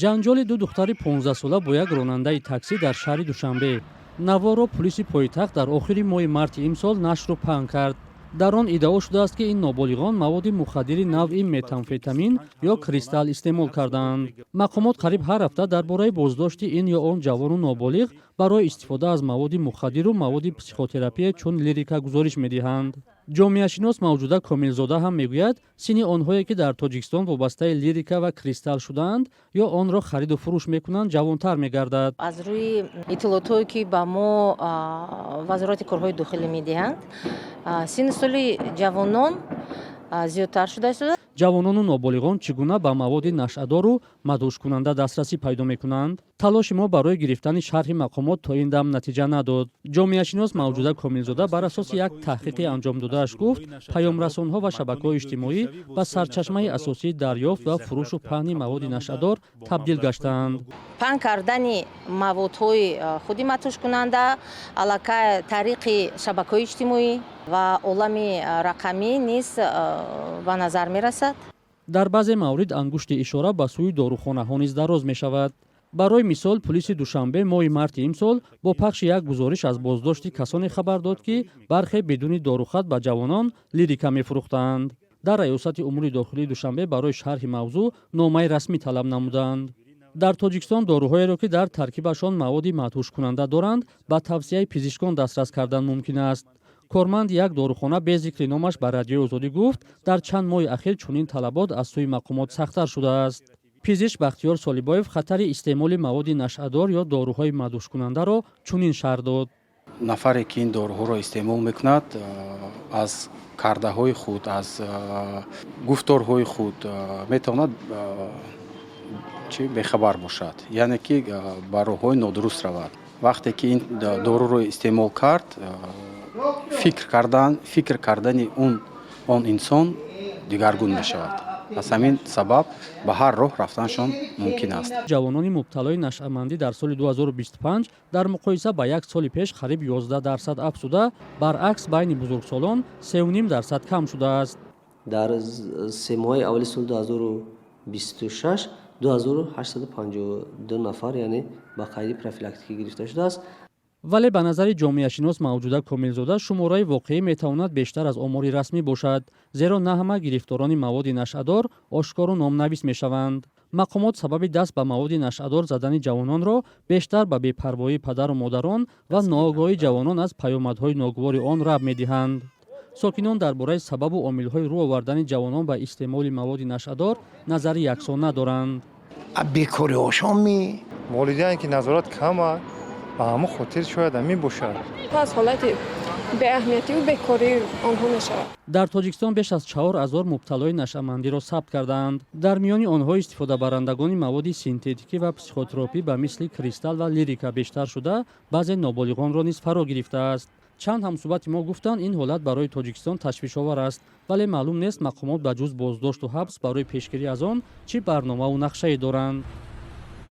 Ҷанҷоли ду духтари 15-сола бо як ронандаи таксӣ дар шаҳри Душанбе. Наворро пулиси пойтахт дар охири моҳи марти имсол нашру паҳн кард. Дар он иддао шудааст, ки ин ноболиғон маводи мухаддири навъи метамфетамин ё кристалл истеъмол кардаанд. Мақомот қариб ҳар ҳафта дар бораи боздошти ин ё он ҷавону ноболиғ барои истифода аз маводи мухаддиру маводи психотерапия чун лирика гузориш медиҳанд. Ҷомеашинос Мавҷуда Комилзода ҳам мегӯяд, синни онҳое, ки дар Тоҷикистон вобастаи лирика ва кристалл шудаанд ё онро хариду фурӯш мекунанд, ҷавонтар мегардад. Аз рӯи иттилоотҳое, ки ба мо Вазорати корҳои дохилӣ медиҳанд, синну соли ҷавонон зиёдтар шуда истодааст. Ҷавонону ноболиғон чӣ гуна ба маводи нашъадору мадҳушкунанда дастрасӣ пайдо мекунанд? Талоши мо барои гирифтани шарҳи мақомот то ин дам натиҷа надод. Ҷомеашинос Мавҷуда Комилзода бар асоси як таҳқиқи анҷомдодааш гуфт, паёмрасонҳо ва шабакаҳои иҷтимоӣ ба сарчашмаи асосии дарёфт ва фурӯшу паҳни маводи нашъадор табдил гаштаанд. Паҳн кардани маводҳои худи мадҳушкунанда аллакай тариқи шабакаҳои иҷтимоӣ ва олами рақамӣ низ ба назар мерасад. Дар баъзе маврид ангушти ишора ба сӯи дорухонаҳо низ дароз мешавад. Барои мисол, пулиси Душанбе моҳи марти имсол бо пахши як гузориш аз боздошти касоне хабар дод, ки бархе бидуни дорухат ба ҷавонон лирика мефурӯхтаанд. Дар Раёсати умури дохилии Душанбе барои шарҳи мавзӯъ номаи расмӣ талаб намуданд. Дар Тоҷикистон доруҳоеро, ки дар таркибашон маводи мадҳушкунанда доранд, ба тавсияи пизишкон дастрас кардан мумкин аст. Корманди як дорухона бе зикри номаш ба Радиои Озодӣ гуфт, дар чанд моҳи ахир чунин талабот аз сӯи мақомот сахттар шудааст. Пизишк Бахтиёр Солибоев хатари истеъмоли маводи нашъадор ё доруҳои мадҳушкунандаро чунин шарҳ дод. Нафаре, ки ин доруҳоро истеъмол мекунад, аз кардаҳои худ, аз гуфторҳои худ метавонад чи бехабар бошад, яъне ки ба роҳҳои нодуруст равад. Вақте ки ин доруро истеъмол кард, фикр кардани он инсон дигаргун мешавад. Аз ҳамин сабаб ба ҳар роҳ рафтаншон мумкин аст. Ҷавонони мубталои нашъамандӣ дар соли 2025 дар муқоиса ба як соли пеш қариб 11% афзуда, баръакс, байни бузургсолон 3,5% кам шудааст. Дар 3 моҳаи аввали соли 2026 2852 нафар, яъне ба қайди профилактикӣ гирифта шудааст. Вале ба назари ҷомеашинос Мавҷуда Комилзода, шумораи воқеӣ метавонад бештар аз омори расмӣ бошад, зеро на ҳама гирифторони маводи нашъадор ошкору номнавис мешаванд. Мақомот сабаби даст ба маводи нашъадор задани ҷавононро бештар ба бепарвоии падару модарон ва ноогоҳии ҷавонон аз паёмадҳои ногувори он рабт медиҳанд. Сокинон дар бораи сабабу омилҳои рӯ овардани ҷавонон ба истеъмоли маводи нашъадор назари яксон надоранд. Бекориҳошон. Волидайн ки назорат кама, ба ҳамон хотир шояд ҳамин бошад. Аз ҳолати беаҳамиятиву бекории онҳо мешавад. Дар Тоҷикистон беш аз 4000 мубталои нашъамандиро сабт кардаанд. Дар миёни онҳо истифодабарандагони маводи синтетикӣ ва психотропӣ ба мисли кристалл ва лирика бештар шуда, баъзе ноболиғонро низ фаро гирифтааст. Чанд ҳамсӯҳбати мо гуфтанд, ин ҳолат барои Тоҷикистон ташвишовар аст, вале маълум нест, мақомот ба ҷуз боздошту ҳабс барои пешгирӣ аз он чӣ барномаву нақшае доранд.